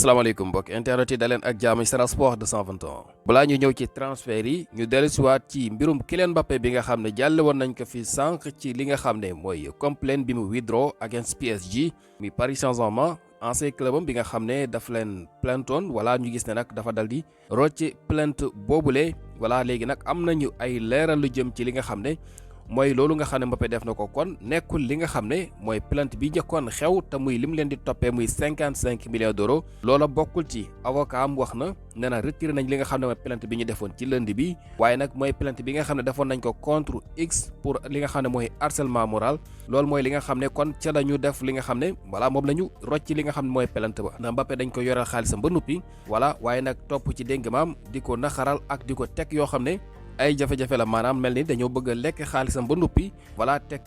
asalaamaaleykum mbokk internet yi daleen ak jàmm Sen Sport 221 balaa ñu ñëw ci transfert yi ñu dellusiwaat ci mbirum Kylian Mbappé bi nga xam ne jàll woon nañ ko fi sànq ci li nga xam ne mooy complaint bi mu withdraw against PSG mi Paris Saint-Germain ancien clubam bi nga xam ne daf leen plaintoon wala ñu gis ne nag dafa dal di rocc plainte boobule wala léegi nag am nañu ay leeral lu jëm ci li nga xam ne mooy loolu nga xam ne Mbappé def na ko kon nekkul li nga xam ne mooy plainte bi njëkkoon xew te muy lim leen di toppee muy 55 millions d'euros loola bokkul ci avocat am wax na nee na retiré nañ li nga xam ne mooy plainte bi ñu defoon ci lundi bi waaye nag mooy plainte bi nga xam ne defoon nañ ko contre X pour li nga xam ne mooy harcèlement moral loolu mooy li nga xam ne kon ca la ñu def li nga xam ne voilà moom la ñu rocc li nga xam ne mooy plainte ba ndax Mbappé dañ ko yoral xaalisam ba noppi voilà waaye nag topp ci dénk maam di ko naxaral ak di ko teg yoo xam ne ay jafe-jafe la maanaam mel ni dañoo bëgg a lekk xaalisam ba noppi voilà teg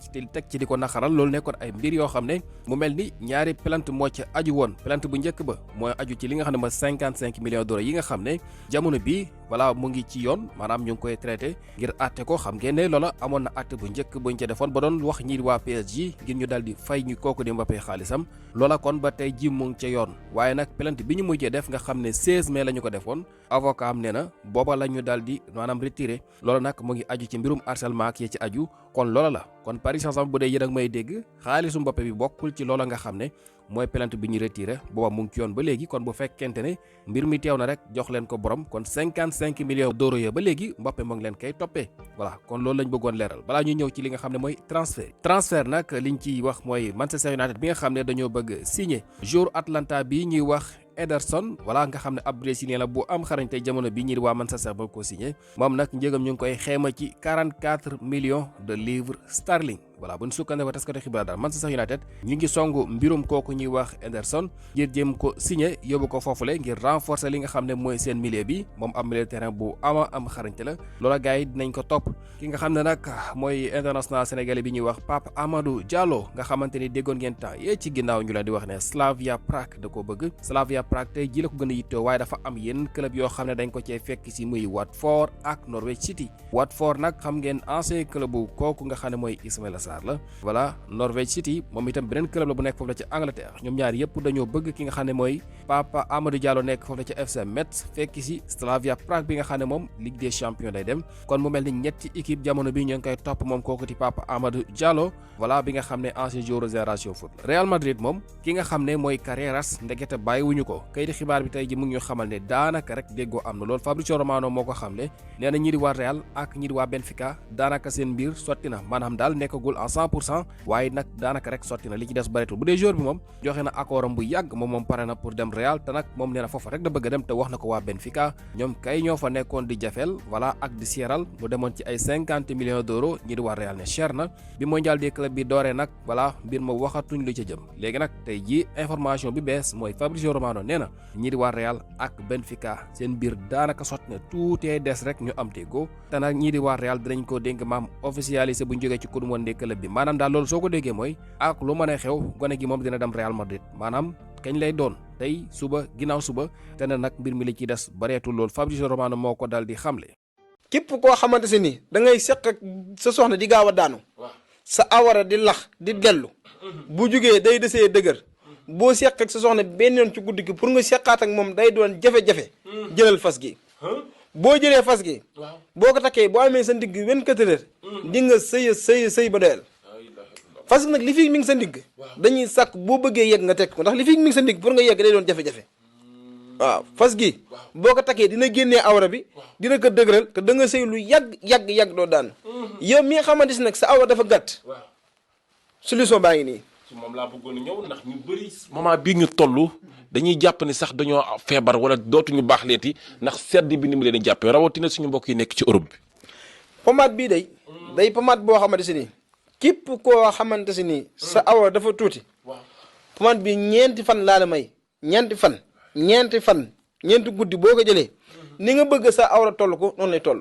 ci di ko naxaral loolu nekkoon ay mbir yoo xam ne mu mel ni ñaari plainte moo ci aju woon plainte bu njëkk ba mooy aju ci li nga xam ne mooy 55 millions d'euros yi nga xam ne jamono bi voilà mu ngi ci yoon maanaam ñu ngi koy traité ngir àtte ko xam ngeen ne loola amoon na àtte bu njëkk buñ ca defoon ba doon wax ñi waa PSG ngir ñu daal di fay ñu kooku di Mbappé xaalisam loola kon ba tey ji mu ngi ca yoon waaye nag plainte bi ñu mujjee def nga xam ne 16 mai la ñu ko defoon avocat am nee na booba la ñu daal di maanaam retiré loolu nag mu ngi aju ci mbirum harcèlement ak yi ci aju kon loola la kon Paris Saint-Germain bu dee yéen ak may dégg xaalisu Mbappé bi bokkul ci loola nga xam ne mooy plainte bi ñu retiré booba mu ngi ci yoon ba léegi kon bu fekkente ne mbir mi teew na rek jox leen ko borom kon 55 millions d'euros ya ba léegi Mbappé mu ngi leen koy toppee voilà kon loolu lañ bëggoon leeral balaa ñuy ñëw ci li nga xam ne mooy transfert nag liñ ciy wax mooy Manchester United bi nga xam ne dañoo bëgg signé joueur Atlanta bi ñuy wax Ederson voilà nga xam ne ab brésilien la bu am xarañte jamono bi ñi di waa Manchester ba ko signé moom nag njëgam ñu ngi koy xeema ci 44 millions de livres sterling voilà bu ñu sukkandikoo taskatu xibaar daal Manchester United ñu ngi songu mbirum kooku ñuy wax Ederson ngir jëm ko signé yóbbu ko foofule ngir renforcer li nga xam ne mooy seen milieu bi moom am milieu terrain bu am xarañte la loola gars yi dinañ ko topp ki nga xam ne nag mooy international sénégalais bi ñuy wax Pape Amadou Diallo nga xamante ni déggoon ngeen temps yee ci ginnaaw ñu leen di wax ne Slavia Prague da ko bëgg Slavia Prague tey ji la ko gën a yittoo waaye dafa am yenn club yoo xam ne dañ ko cee fekk si muy Watford ak Norwich City Watford nag xam ngeen ancien club bu kooku nga xam ne mooy Ismaïla Sarr la voilà Norwich City moom itam beneen club la bu nekk foofu la ci Angleterre ñoom ñaar yëpp dañoo bëgg ki nga xam ne mooy Papa Amadou Diallo nekk foofu la ci FC Metz fekk si Slavia Prague bi nga xam ne moom Ligue des Champions lay dem kon mu mel ni ñetti équipe jamono bi ñu ngi koy topp moom kooku di Papa Amadou Diallo voilà bi nga xam ne ancien joueur génération foot Real Madrid moom ki nga xam ne mooy Carreras ndekete bàyyiwuñu ko kayiti xibaar bi tey ji mu ngi ñu xamal ne daanaka rek déggoo am na loolu Fabrizio Romano moo ko xamle nee na ñi di waa Real ak ñi di waa Benfica daanaka seen mbir sotti na maanaam daal nekkagul en 100% waaye nag daanaka rek sotti na li ci des bëreetul bu dee joueur bi moom joxe na accord am bu yàgg moom pare na pour dem Real te nag moom nee na foofa rek da bëgg a dem te wax na ko waa Benfica ñoom kay ñoo fa nekkoon di jafeel voilà ak di seeral mu demoon ci ay 50 millions d'euros ñi di waa Real ne cher na bi mondial des clubs bi dooree nag voilà mbir ma waxatuñ lu ca jëm léegi nag tey ji information bi bees mooy Fabrizio Romano nee na ñi di waa Real ak Benfica seen mbir daanaka sotti na tuutee des rek ñu am déggoo te nag ñi di waa Real dinañ ko dénk maam officialisé bu ñu jógee ci coupe du monde des clubs bi maanaam daal loolu soo ko déggee mooy ak lu mën a xew gone gi moom dina dem Real Madrid maanaam kañ lay doon tey suba ginnaaw suba te ne nag mbir mi li ci des bareetul loolu Fabrizio Romano moo ko dal di xamle. képp koo xamante si ni da ngay seq ak sa soxna di gaaw a daanu sa awara di lax di dellu bu jugee day desee dëgër boo seq ak sa soxna benn yoon ci guddi gi pour nga seqaat ak moom day doon jafe-jafe jëlal fas gi boo jëlee fas gi boo ko takkee boo amee sa ndigg 24 heures di nga sëy ba doyal fas gi nag li fi mi ngi sa ndigg dañuy sàkk boo bëggee yegg nga tekk ko ndax li fi mi ngi sa ndigg pour nga yegg day doon jafe-jafe waaw fas gi boo ko takkee dina génnee awra bi dina ko dëgëral te da nga sëy lu yàgg doo daan yow mi nga xamante si nag sa awra dafa gàtt solution baa ngi nii ci moom laa bëggoon a ñëw ndax ñu bëri moment bii ñu toll dañuy jàpp ni sax dañoo feebar wala dootuñu baax leeti ndax sedd bi ni mu leen di jàppee rawatina suñu mbokk yi nekk ci Europe bi. pomade bii day pomade boo xamante si ni képp koo xamante si ni sa awra dafa tuuti pomade bi ñeenti fan laa la may ñeenti fan ñeenti guddi boo ko jëlee ni nga bëgg sa awra toll ko noonu lay toll.